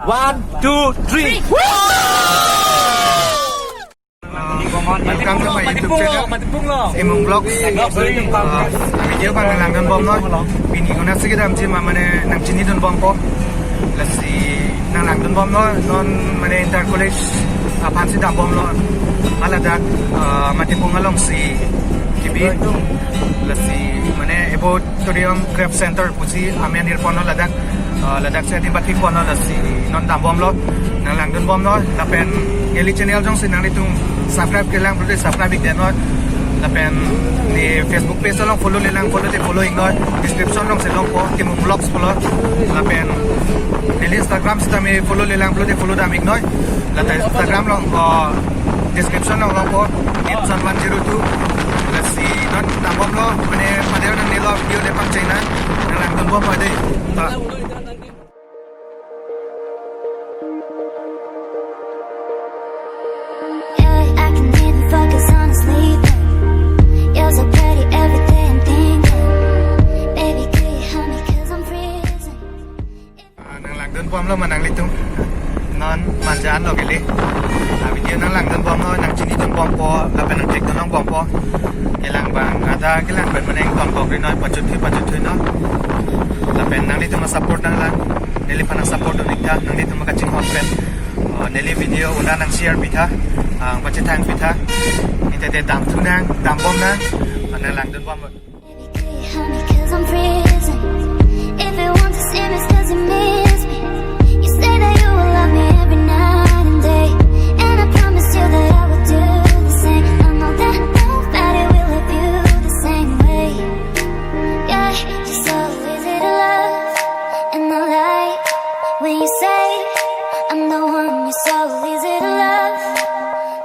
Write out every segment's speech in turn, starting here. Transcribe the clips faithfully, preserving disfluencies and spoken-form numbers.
One, two, three. Welcome to my YouTube channel, Imung Vlogs. Uh, video abang nang langdun bomlo. Pini konatsi kedamji ma mane nang chinidun bompo. Lasi nang langdun bomlo, non mane inter college aphansi dam bomlo. Haladak, uh, Matipung alongsi kebi. Lasi mane Ebo Tourism Craft Center pusi amen irponlo ladak. Uh, ladaksi adim pathikponlo, lasi non dam bomlo, nang langdun bomlo. Lapen neli channel jongsi nanglitum subscribe-le lang pulote subscribe-ik dei noi. Lapen ne Facebook page along follow-le lang pulote follow-ik noi. Description alongsi longpo, Timung Vlogs pulo. Lapen neli Instagram sitame follow-le lang pulote follow dam-ik noi. Lapen Instagram along, uh, description along longpo, Edson one zero two. Lasi non dam bomlo, mane pader nangnelo video le pangcheng nang, nang langdun bompo dei. Ta. Yeah, I can even focus on sleeping. You're so pretty, every day I'm thinking. Baby, could you help me? 'Cause I'm freezing. Ah, nang langdun bomlo ma nanglitum. Non manja anlo kali. Ah, video nang langdun bomlo, nang chinidun bompo, lapen nang thekdun long bompo. Kelang abang, ada kelang abang mane ingtonkokri noi, pachuthui, pachuthui noi. Lapen nanglitum a-support nang lang. Neliphan nang support dun-ik tha, nanglitum kachinghon pen. Oh, neli video ula nang share pitha, ah, pachethang pitha. Neli te damthu nang, dam bom nang, ah, nang langdun bomlo. Baby, could you help me? 'Cause I'm freezing. If you want to see me, it's 'cause you miss me. You say that you will love me every night and day. And I promise you that I will do the same. I know that nobody will love you the same way. Yeah, you're so easy to love. And I like when you say I'm the one, you're so easy to love.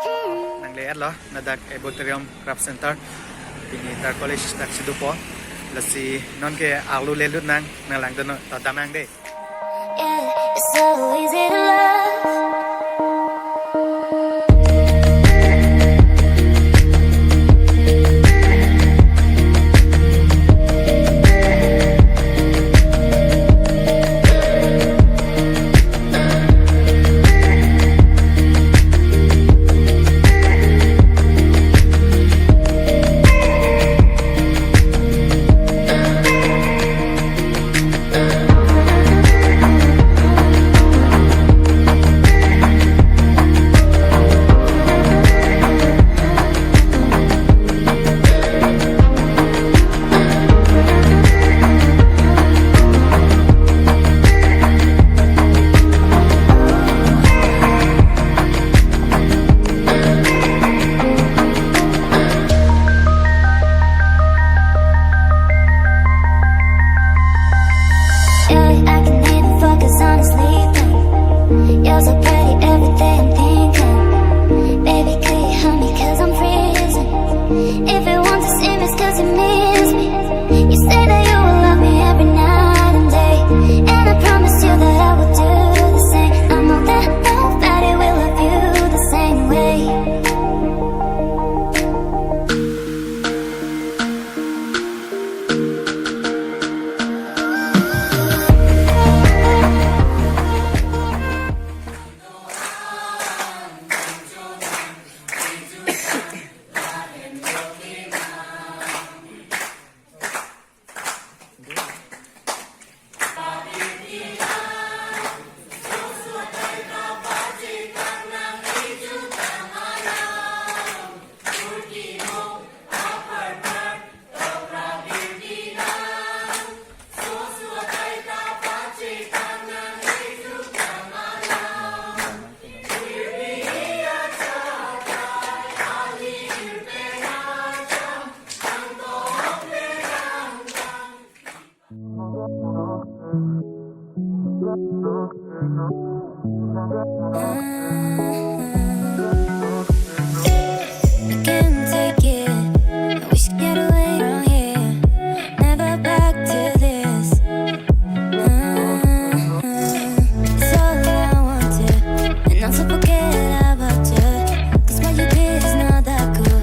Hmm. Nangle-etlo, ladak Ebo Tourism Craft Center. Pini inter college daksi dopo. Lasi nonke arlo le lut nang, nang langdun, ta dam nang dei. Yeah, it's so easy to love. Yeah, I can even focus on sleeping. You're so pretty, every day I'm thinking. Baby, could you help me? 'Cause I'm freezing. If you want to see me, it's 'cause you miss me. You say that you will love me every night and day. And I promise you that I will do the same. I know that nobody will love you the same way. I can't take it. We should get away from here. Never back to this. It's all I wanted, and also forget about you. 'Cause what you did is not that cool.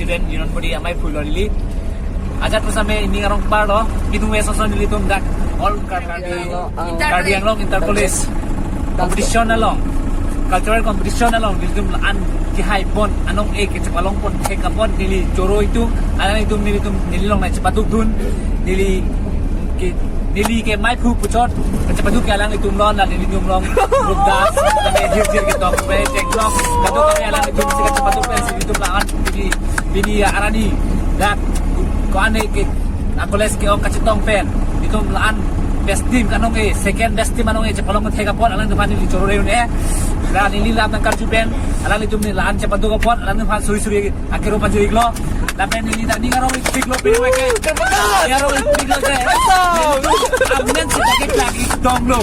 Student Union body amei phulo neli. Ajat pusitame ning arong parlo, pinu me soson nelitum dak all Kar-, Karbi, Karbi Anglong Inter College competition along, cultural competition along, nelitum an kehai pon, anong-e kachepalong pon thek apot neli choro itum, alanglitum nelitum neli along nangchepadukdun, neli ke, neli ke mei phu puchot, kachepaduk ke alanglitum along, la nelitum along, Rup Das, kami hirjir ketok, kami cek along, kadokave alanglitum si kachepaduk ke, si nelitum la-an, pini, pini arani, dak, ko-an ke, a college ke-ong kachetong pen, nelitum la-an, best team kanong-e, second best team anong-e, chepalong thek apot, alanglitum aphan neli choro un-e, la neli lam nangkarju pen, alanglitum neli la-an chepaduk apot, alanglitum aphan suri suri, akero pajiriklo. Lapen neli ta ning arong-ikpiklo pini make. Ning arong-ikpiklo je. Amen si pakai lagi donglo.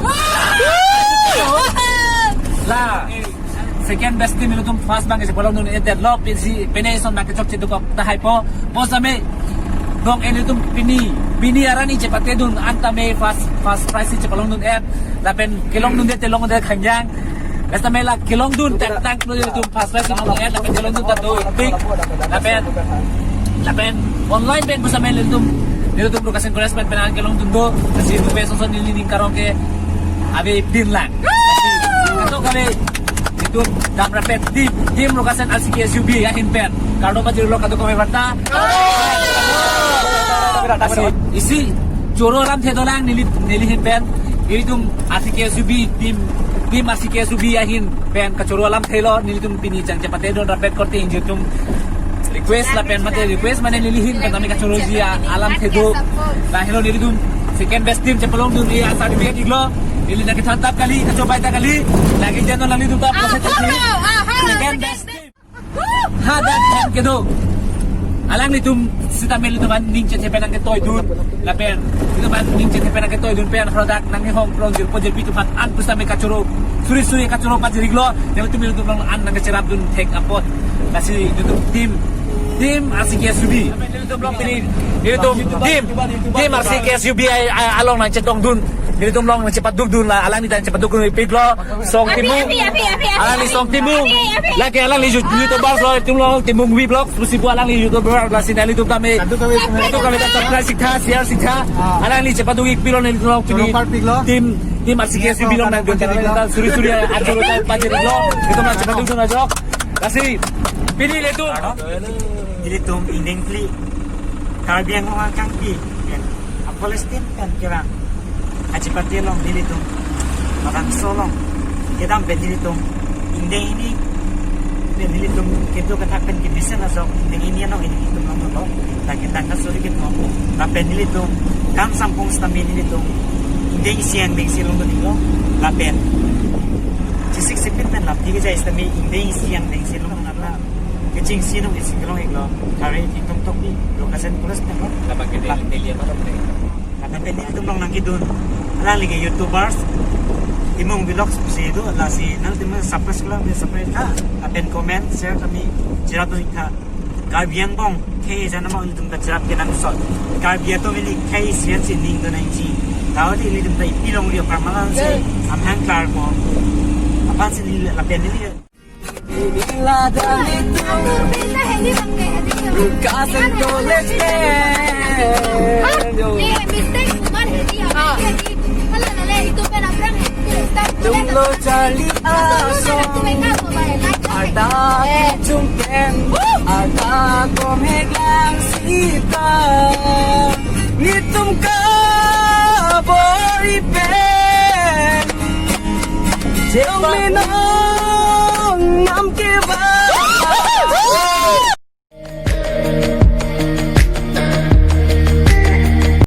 La. Second best team nelitum first abang kachepalongdun-edetlo, pini si pene son nangkechok cheduk tahai po. Pusitame dong nelitum pini, pini arani chepatedun an tame first, first prize si chepalongdun-et. Lapen kelongdunde telongde khangjang. Basta mela kelongdun tak tak lo nelitum first prize lo ya, lapen kelongdun ta do-ikpik. Lapen, lapen online pen pusitame nelitum, nelitum Rukasen College pen pen kelongdun do. Lasi nelitum pen soson neli ning karong ke ave din lang. Kadokave nelitum dam rapet team, team Rukasen R C K S U B ahin pen. Kardom pajirlo kadokave aphan ta. Lasi isi choro alamthe dolang neli, neli ahin pen. Nelitum R C K S U B team, team R C K S U B ahin pen kachoro alamthe lo, nelitum pini chang chepatedun rapet korte ingjir atum request lapen mate request mane neli ahin pen tame kachoroji a-, alamthe do. Lahelo nelitum second best team chepalongdun-e a certificate-iklo. Neli nangkethan tap kali, kachobai ta kali. Lagi jano nanglitum ta proses tap kali. Second best team. Hadak hem kedo. Alanglitum sitame nelitum aphan ning chethe pen nangketoidun. Lapen nelitum aphan ning chethe pen nangketoidun pen hadak nanghong plong jirpo jirpi atum aphan an pusitame kachoro, suri suri kachoro pajiriklo. Nelitum nelitum along an nangkacherapdun thek apot. Lasi nelitum team, team R C K S U B. Nelitum along pini, nelitum team, team R C K S U B a-, a-, along nangchetongdun. Nelitum along nangchepadukdun la, alangli ta nangchepadukdun-ikpiklo. Song Api, Timung. Api, api, api, api, Alangli api. Song Timung. Api, api, api. Lake alangli you-, YouTubers lo, itum lo Timung V Vlogs, pusi pu alangli YouTuber, lasi nanglitum tame. Kadokave, kadokave ta subscribe-iktha, share-iktha. Ah. Alangli chepaduk-ikpiklo nelitum lo, Choro pini parpiklo. Team, team R C K S U B along nang gunjani ta suri suri achoro ta pajirlo. Itum nangchepadukdun ajok. Lasi, pini nelitum. Nelitum ingdeng phli. Karbi Anglong akangpi. Pen. A Palestine pen kevang. Kachepate along nelitum. Mabangso along. Kedam pen nelitum. Ingdeng hini. Pen nelitum. Kedo kethak pen kemesen ajok. Ingdeng hini anong nelitum along lo. Dak ketang kasuri ketum. Lapen nelitum. Kam sampung sitame nelitum. Ingdeng isi angdeng isi along do nilo. Lapen. Chisik sipin pen lap tiga jai sitame. Ingdeng isi angdeng isi along. Kechengsi nung isi kelong-iklo. Kare itum tok di Rukasen College pen lo. Lama ke Delhi, Delhi apa tuh? Lapen pen nelitum along nangkedun. Alangli ke YouTubers. Timung Vlogs pusi do, lasi nangtum subscribe lang, subscribe tha. Lapen comment, share kami cherapdun-iktha. Karbi angbong, khei jana ma nelitum ta cherap kenangsot. Karbi atum ili khei sian si ning do nangji. Tao di nelitum ta ipi long rio karmalan si. Amhang klar ko. Aphan si neli lapen neli Rukasen College. Tumlo charli ason, arta kechung pen, arta komhek lang sita. Nelitum kabor-i pen. Chepame nong nam kevang.